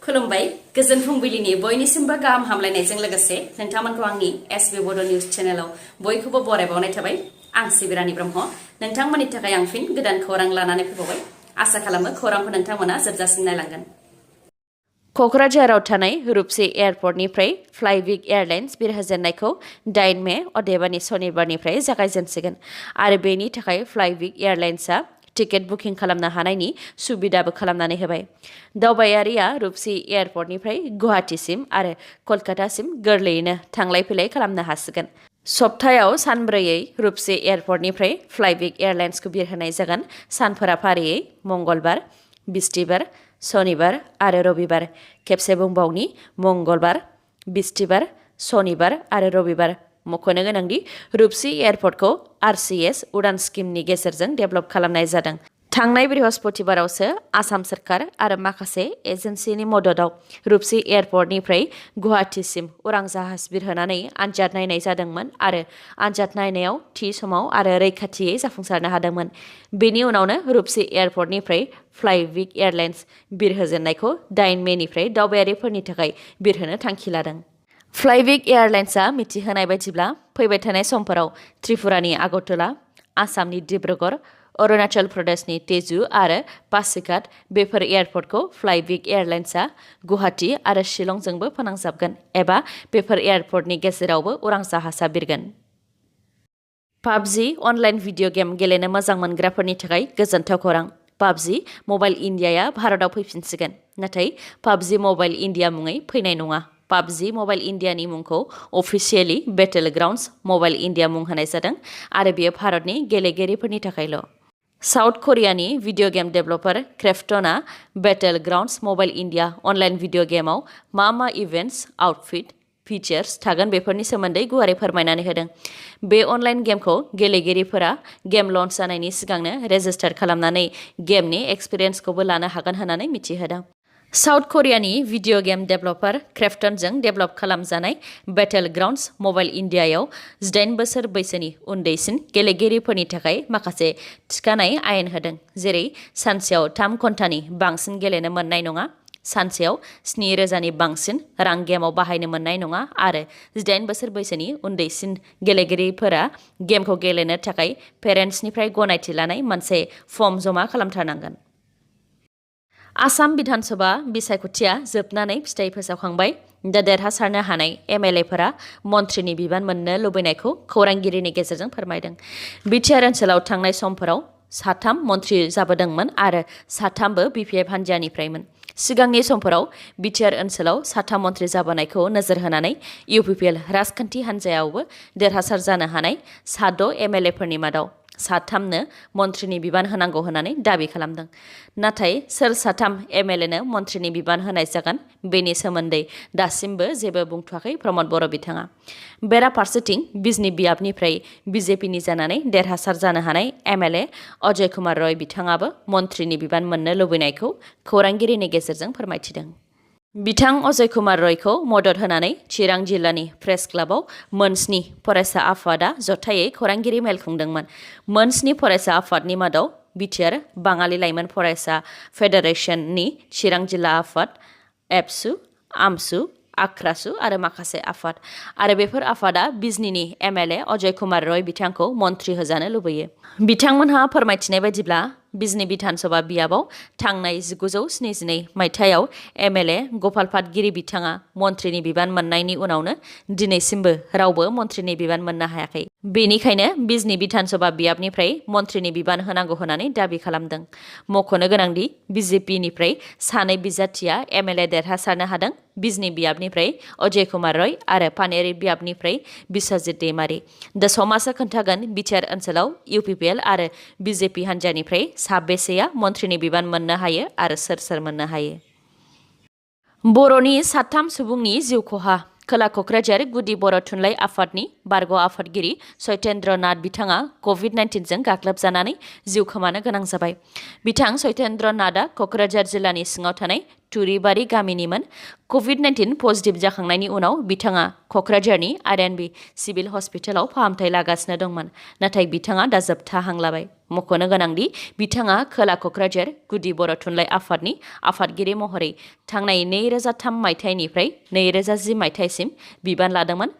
खुलुमबाय गोजोन फुंबिलिनि बयनिसिमबो गाहाम हामलायनायजों लोगोसे नोंथांमोनखौ आंनि एसबी बड' निउज चेनेलाव बयखौबो बरायबावनाय थाबाय। आं सिबिरानि ब्रह्म नोंथांमोननि थाखाय आं फिन गोदान खौरां लानानै फैबावबाय। आसा खालामो खौरांखौ नोंथांमोना जोबजासिम नायलांगोन। क'क्राझाराव थानाय रुपसी एयारपर्टनिफ्राय फ्लाइविक एयारलाइन्स बिरहोजेननायखौ 8 मे अदेबानि सनिबारनिफ्राय जागायजेनसिगोन आरो बेनि थाखाय फ्लाइविक एयारलाइन्सआ टिकेट बुकिं खालामनो हानायनि सुबिदाबो खालामनानै होबाय। दावबायारिया रुपसी एयारपर्टनिफ्राय गुवाहाटीसिम आरो कलकातासिम गोरलैयैनो थांलाय फैलाय खालामनो हासिगोन। सप्तायाव सानब्रैयै रुपसी एयारपर्टनिफ्राय फ्लाइविक एयारलाइन्सखौ बिरहोनाय जागोन। सानफोरा फारियै मंगलबार, बिस्तिबार, सनिबार आरो रबिबार। खेबसे बुंबावनि मंगलबार, बिस्तिबार, सनिबार आरो रबिबार। मख'नो गोनांदि रुपसी एयारपर्टखौ RCS उडान स्किमनि गेजेरजों डेभेलप खालामनाय जादों। थांनाय बृहस्पतिबारावसो आसाम सोरखार आरो माखासे एजेन्सिनि मददाव रुपसी एयारपर्टनिफ्राय गुवाहाटीसिम उरां जाहाज बिरहोनानै आनजाद नायनाय जादोंमोन आरो आनजाद नायनायाव थि समाव आरो रैखाथियै जाफुंसारनो हादोंमोन। बेनि उनावनो रुपसी एयारपर्टनिफ्राय फ्लाइविक एयारलाइन्स बिरहोजेननायखौ 8 मेनिफ्राय दावबायारिफोरनि थाखाय बिरहोनो थांखि लादों। फ्लाइविक एयारलाइन्सआ मिथिहोनाय बायदिब्ला फैबाय थानाय समफोराव त्रिपुरानि आगरतला, आसामनि डिब्रुगड़, अरुणाचल प्रदेशनि तेजु आरो पासीघाट बेफोर एयारपर्टखौ फ्लाइविक एयारलाइन्सआ गुवाहाटी आरो शिलंजोंबो फोनांजाबगोन एबा बेफोर एयारपर्टनि गेजेरावबो उरां जाहाजआ बिरगोन। पाबजि अनलाइन भिडिअ गेम गेलेनो मोजां मोनग्राफोरनि थाखाय गोजोनथाव खौरां। पाबजि मबाइल इन्डियाया भारताव फैफिनसिगोन, नाथाय पाबजि मबाइल इन्डिया मुङै फैनाय नङा। पाबजि मबाइल इन्डियानि मुंखौ officially battlegrounds mobile India मुं होनाय जादों आरो बेयो भारतनि गेलेगिरिफोरनि थाखायल'। साउथ करियानि भिडिअ गेम डेभेलपार क्रेफ्टनआ battlegrounds mobile India online video गेमाव मा इभेन्ट्स, आउटफिट, फिचार्स थागोन बेफोरनि सोमोन्दै गुवारै फोरमायनानै होदों। बे अनलाइन गेमखौ गेलेगिरिफोरा गेम लन्च जानायनि सिगांनो रेजिस्टार खालामनानै गेमनि एक्सपिरियेन्सखौबो लानो हागोन होननानै मिथिहोदों। साउथ करियानि भिडिअ गेम डेभेलपार क्रेफ्टनजों डेभेलप खालामजानाय बेटेल ग्राउन्ड्स मबाइल इन्डियायाव 18 बोसोर बैसोनि उन्दैसिन गेलेगिरिफोरनि थाखाय माखासे थिखानाय आयेन होदों, जेरै सानसेयाव 3 घन्टानि बांसिन गेलेनो मोननाय नङा, सानसेयाव 7,000नि बांसिन रां गेमाव बाहायनो मोननाय नङा आरो 18 बोसोर बैसोनि उन्दैसिन गेलेगिरिफोरा गेमखौ गेलेनो थाखाय पेरेन्ट्सनिफ्राय गनायथि लानाय मोनसे फर्म जमा खालामथारनांगोन। आसाम बिधानसभा बिसायख'थिया जोबनानै फिथाइ फोसावखांबाय। दा देरहासारनो हानाय MLA-फोरा मन्थ्रिनि बिबान मोननो लुबैनायखौ खौरांगिरिनि गेजेरजों फोरमायदों। बिटिआर ओनसोलाव थांनाय समफोराव 3 मन्थ्रि जाबोदोंमोन आरो 3बो BPF हान्जानिफ्रायमोन। सिगांनि समफोराव बिटिआर ओनसोलाव 3 मन्थ्रि जाबोनायखौ नोजोर होनानै UPPL राजखान्थि हान्जायावबो देरहासार जानो हानाय 6 MLA-फोरनि मादाव 3नो मन्थ्रिनि बिबान होनांगौ होननानै दाबि खालामदों। नाथाय सोर 3 MLA-नो मन्थ्रिनि बिबान होनाय जागोन बेनि सोमोन्दै दासिमबो जेबो बुंथ'वाखै प्रमद बर' बिथाङा। बेराफारसेथिं बिजनि बियाबनिफ्राय BJPनि जानानै देरहासार जानो हानाय MLA अजय कुमार रय बिथाङाबो मन्थ्रिनि बिबान मोननो लुबैनायखौ खौरांगिरिनि गेजेरजों फोरमायथिदों। बिथां अजय कुमार रयखौ मदद होनानै चिरां जिल्लानि प्रेस क्लाबाव मोन 7 फरायसा आफादा जथायै खौरांगिरि मेल खुंदोंमोन। मोन 7 फरायसा आफादनि मादाव बिटिआर बाङालि लाइमोन फरायसा फेडारेशननि चिरां जिल्ला आफाद, एबसु, आमसु, आख्रासु आरो माखासे आफाद आरो बेफोर आफादा बिजनीनि MLA अजय कुमार रय बिथांखौ मन्थ्रि होजानो लुबैयो। बिथांमोनहा फोरमायथिनाय बायदिब्ला बिजनी बिधानसभा बियाबाव थांनाय 1972 मायथाइयाव MLA गपाल पाटगिरि बिथाङा मन्थ्रिनि बिबान मोननायनि उनावनो दिनैसिमबो रावबो मन्थ्रिनि बिबान मोननो हायाखै। बेनिखायनो बिजनी बिधानसभा बियाबनिफ्राय मन्थ्रिनि बिबान होनांगौ होननानै दाबि खालामदों। मख'नो गोनांदि BJPनिफ्राय 2 बिजाथिया MLA देरहासारनो हादों। बिजनी बियाबनिफ्राय अजय कुमार रय आरो पानेरि बियाबनिफ्राय बिस्वजित दैमारी। दा समाजआ खोन्थागोन बिटिआर ओनसोलाव UPPL आरो BJP हान्जानिफ्राय साबेसेया मन्थ्रिनि बिबान मोननो हायो आरो सोर मोननो हायो। बर'नि 3 सुबुंनि जिउ खहा। खोला क'क्राझार गुदि बर' थुनलाइ आफादनि बारग' आफादगिरि सत्येन्द्र नाथ बिथाङा COVID-19जों गाग्लोबजानानै जिउ खोमानो गोनां जाबाय। बिथां सत्येन्द्र नाथआ क'क्राझार जिल्लानि सिङाव थानाय टुरिबारि गामिनिमोन। कभिड-19 पजिटिभ जाखांनायनि उनाव बिथाङा क'क्राझारनि आर.एन.बि. सिभिल हस्पिटालाव फाहामथाय लागासिनो दंमोन, नाथाय बिथाङा दा जोबथा हां लाबाय। मख'नो गोनांदि बिथाङा खोला क'क्राझार गुदि बर' थुनलाइ आफादनि आफादगिरि महरै थांनाय 2003 मायथाइनिफ्राय 2010 मायथाइसिम बिबान लादोंमोन।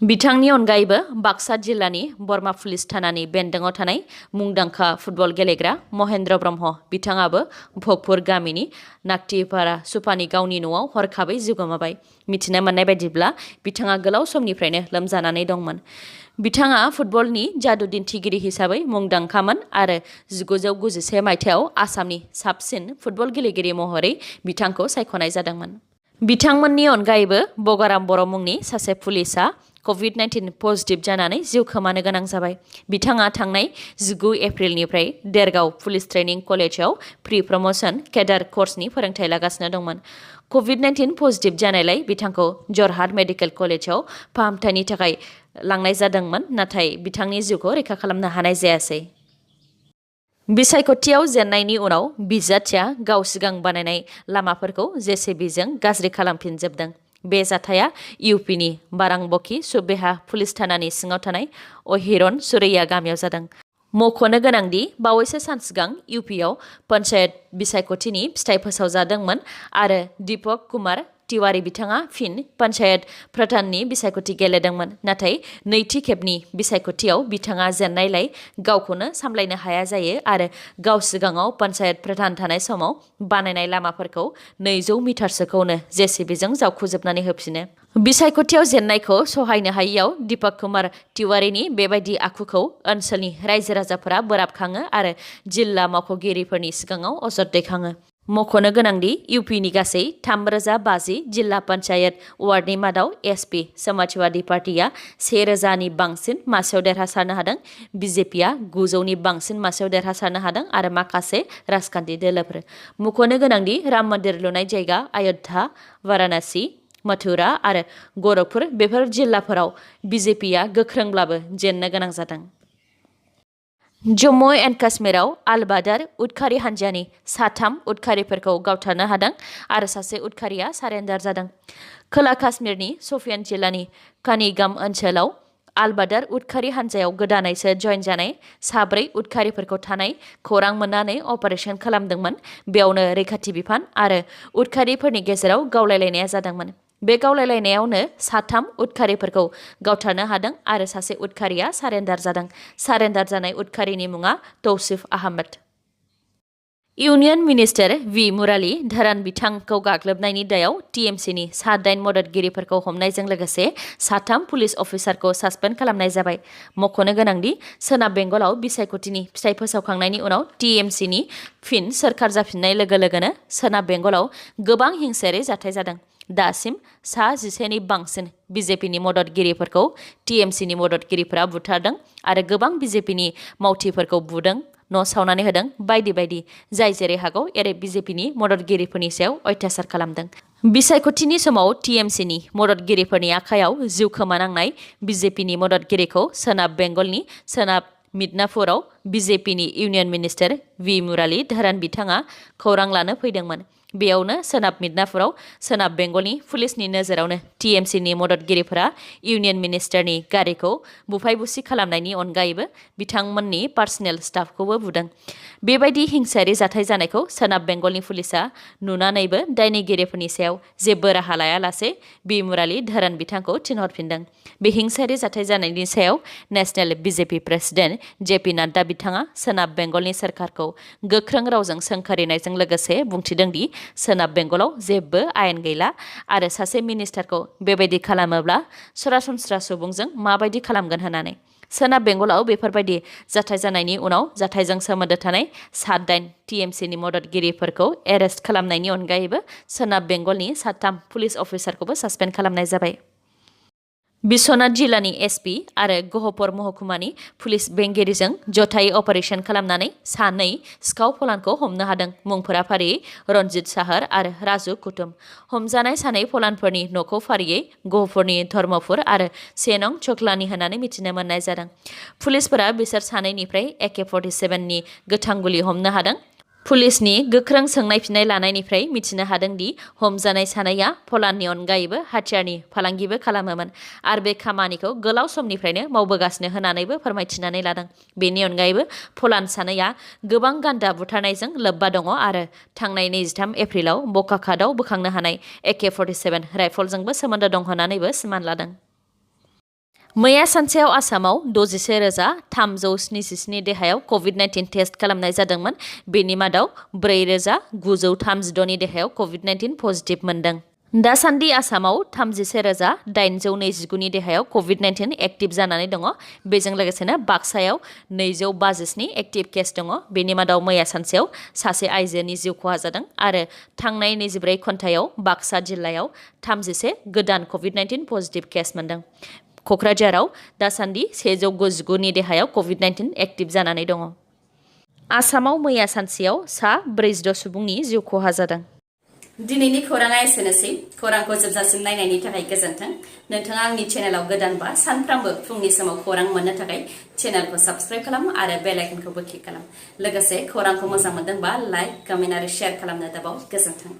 बिथांनि अनगायैबो बाक्सा जिल्लानि बरमा पुलिस थानानि बेन्दोङाव थानाय मुंदांखा फुटबल गेलेग्रा महेन्द्र ब्रह्म बिथाङाबो भगपुर गामिनि नाक्तिपारा सुपानि गावनि न'आव हरखाबै जिउ गोमाबाय। मिथिनो मोननाय बायदिब्ला बिथाङा गोलाव समनिफ्रायनो लोमजानानै दंमोन। बिथाङा फुटबलनि जादु दिन्थिगिरि हिसाबै मुंदांखामोन आरो 1991 मायथाइयाव आसामनि साबसिन फुटबल गेलेगिरि महरै बिथांखौ सायख'नाय जादोंमोन। बिथांमोननि अनगायैबो बगाराम बर' मुंनि सासे पुलिसआ कभिड-19 पजिटिभ जानानै जिउ खोमानो गोनां जाबाय। बिथाङा थांनाय 19 एप्रिलनिफ्राय देरगाव पुलिस ट्रेनिं कलेजाव प्रि प्रमोशन केडार कर्सनि फोरोंथाय लागासिनो दंमोन। कभिड-19 पजिटिभ जानायलाय बिथांखौ जरहाट मेडिकेल कलेजाव फाहामथायनि थाखाय लांनाय जादोंमोन, नाथाय बिथांनि जिउखौ रैखा खालामनो हानाय जायासै। बिसायख'थियाव जेननायनि उनाव बिजाथिया गाव सिगां बानायनाय लामाफोरखौ जेसिबिजों गाज्रि खालामफिनजोबदों। बे जाथाया इउपिनि बारांबखि सुबेहा पुलिस थानानि सिङाव थानाय अहिरन सुरैया गामियाव जादों। मख'नो गोनांदि बावैसो सान सिगां इउपिआव पन्चायत बिसायख'थिनि फिथाइ फोसावजादोंमोन आरो दीपक कुमार तिवारी बिथाङा फिन पन्चायत प्रधाननि बिसायख'थि गेलेदोंमोन, नाथाय नैथि खेबनि बिसायख'थियाव बिथाङा जेननायलाय गावखौनो सामलायनो हाया जायो आरो गाव सिगाङाव पन्चायत प्रधान थानाय समाव बानायनाय लामाफोरखौ 200 मिटारसोखौनो जेसिबिजों जावखुजोबनानै होफिनो। बिसायख'थियाव जेननायखौ सहायनो हायियाव दीपक कुमार तिवारीनि बेबायदि आखुखौ ओनसोलनि रायजो राजाफोरा बोराबखाङो आरो जिल्ला मावख'गिरिफोरनि सिगाङाव अजद दैखाङो। मख'नो गोनांदि इउपिनि गासै 3050 जिल्ला पन्चायत वार्डनि मादाव एसपि समाजवादी पार्टिया 1000नि बांसिन मासियाव देरहासारनो हादों, बिजेपिया 900नि बांसिन मासियाव देरहासारनो हादों आरो माखासे राजखान्थि दोलोफोर। मख'नो गोनांदि राम मन्दिर लुनाय जायगा अयोध्या, वाराणसि, मथुरा आरो गरखपुर बेफोर जिल्लाफोराव बिजेपिया गोख्रोंब्लाबो जेननो गोनां जादों। जम्मु एन्ड काश्मीराव आल-बादार उदखारि हान्जानि 3 उदखारिफोरखौ गावथारनो हादों आरो सासे उदखारिया सारेन्डार जादों। खोला काश्मीरनि शपियान जिल्लानि कानिगाम ओनसोलाव आल-बादार उदखारि हान्जायाव गोदानैसो जइन जानाय 4 उदखारिफोरखौ थानाय खौरां मोननानै अपारेशन खालामदोंमोन। बेयावनो रैखाथि बिफान आरो उदखारिफोरनि गेजेराव गावलायलायनाया जादोंमोन। बे गावलायलायनायावनो 3 उदखारिफोरखौ गावथारनो हादों आरो सासे उदखारिया सारेन्डार जादों। सारेन्डार जानाय उदखारिनि मुङा Tausif Ahmed. Union minister V Muralidharan बिथांखौ गाग्लोबनायनि दायाव टीएमसीनि 8 मददगिरिफोरखौ हमनायजों लोगोसे 3 पुलिस अफिसारखौ सासपेन्ड खालामनाय जाबाय। मख'नो गोनांदि सोनाब बेंगलाव बिसायख'थिनि फिथाइ फोसावखांनायनि उनाव टीएमसीनि फिन सोरखार जाफिननाय लोगो लोगोनो सोनाब बेंगलाव गोबां हिंसायारि जाथाय जादों। दासिम 11नि बांसिन बिजेपिनि मददगिरिफोरखौ टीएमसीनि मददगिरिफोरा बुथारदों आरो गोबां बिजेपिनि मावथिफोरखौ बुदों, न' सावनानै होदों बायदि बायदि, जाय जेरै हागौ एरै बिजेपिनि मददगिरिफोरनि सायाव अत्याचार खालामदों। बिसायख'थिनि समाव टीएमसीनि मददगिरिफोरनि आखायाव जिउ खोमानांनाय बिजेपिनि मददगिरिखौ सोनाब बेंगलनि सोनाब मिदनापुराव बिजेपिनि union minister V Muraleedharan बिथाङा खौरां लानो फैदोंमोन। बेयावनो सोनाब मिदनापुराव सोनाब बेंगलनि पुलिसनि नोजोरावनो टीएमसीनि मददगिरिफोरा इउनियन मिनिस्टारनि गारिखौ बुफाय बुसि खालामनायनि अनगायैबो बिथांमोननि पार्सनेल स्टाफखौबो बुदों। बेबायदि हिंसायारि जाथाय जानायखौ सोनाब बेंगलनि पुलिसआ नुनानैबो दायनिगिरिफोरनि सायाव जेबो राहा लायालासे वी मुराली धरान बिथांखौ थिनहरफिनदों। बे हिंसायारि जाथाय जानायनि सायाव नेशनेल बिजेपि प्रेसिडेन्ट जेपि नाड्डा बिथाङा सोनाब बेंगलनि सोरखारखौ गोख्रों रावजों सोंखारिनायजों लोगोसे बुंथिदों दि सोनाब बेंगलाव जेबो आयेन गैला आरो सासे मिनिस्टारखौ बेबायदि खालामोब्ला सरासनस्रा सुबुंजों माबायदि खालामगोन होननानै। सोनाब बेंगलाव बेफोरबायदि जाथाय जानायनि उनाव जाथायजों सोमोन्दो थानाय 8 टीएमसीनि मददगिरिफोरखौ एरेस्ट खालामनायनि अनगायैबो सोनाब बेंगलनि 3 पुलिस अफिसारखौबो सासपेन्ड खालामनाय जाबाय। बिश्वनाथ जिल्लानि एसपि आरो गहपुर महकुमानि पुलिस बेंगिरिजों जथायै अपारेशन खालामनानै 2 सिखाव फलानखौ हमनो हादों। मुंफोरा फारियै रनजित साहर आरो राजु कुटुम। हमजानाय 2 फलानफोरनि न'खौ फारियै गहपुरनि धर्मपुर आरो 1 नं चकलानि होननानै मिथिनो मोननाय जादों। पुलिसफोरा बिसोर 2निफ्राय AK-47 नि गोथां गुलि हमनो हादों। पुलिसनि गोख्रों सोंनाय फिन्नाय लानायनिफ्राय मिथिनो हादों दि हमजानाय सानैया पलाननि अनगायैबो हाथियारनि फालांगिबो खालामोमोन आरो बे खामानिखौ गोलाव समनिफ्रायनो मावबोगासिनो होननानैबो फोरमायथिनानै लादों। बेनि अनगायैबो पलान सानैया गोबां गान्दा बुथारनायजों लोब्बा दङ आरो थांनाय 23 एप्रिलाव बकाखातआव बोखांनो हानाय AK-47 राइफलजोंबो सोमोन्दो दं होननानैबो सिमान लादों। मैया सानसेयाव आसामाव 66,377 देहायाव कभिड-19 टेस्ट खालामनाय जादोंमोन। बेनि मादाव 4,936 नि देहायाव कभिड-19 पजिटिभ मोनदों। दासान्दि आसामाव 31,829 नि देहायाव कभिड-19 एक्टिभ जानानै दङ। बेजों लोगोसेनो बाक्सायाव 257 एक्टिभ केस दङ। बेनि मादाव मैया सानसेयाव सासे आइजोनि जिउ खहा जादों आरो थांनाय 24 घन्टायाव बाक्सा जिल्लायाव 31 गोदान कभिड-19 पजिटिभ केस मोनदों। क'क्राझाराव दासान्दि 199 नि देहायाव कभिड-19 एक्टिभ जानानै दङ। आसामाव मैया सानसेयाव सा 46 सुबुंनि जिउ खहा जादों। दिनैनि खौराङा एसेनोसै। खौरांखौ जोबजासिम नायनायनि थाखाय गोजोन्थों। नोंथाङा आंनि चेनेलाव गोदानबा सानफ्रामबो फुंनि समाव खौरां मोननो थाखाय चेनेलखौ साबस्क्राइब खालाम आरो बेल आइकनखौबो क्लिक खालाम। लोगोसे खौरांखौ मोजां मोनदोंबा लाइक, कमेन्ट आरो शेयार खालामनो दाबाव। गोजोन्थों।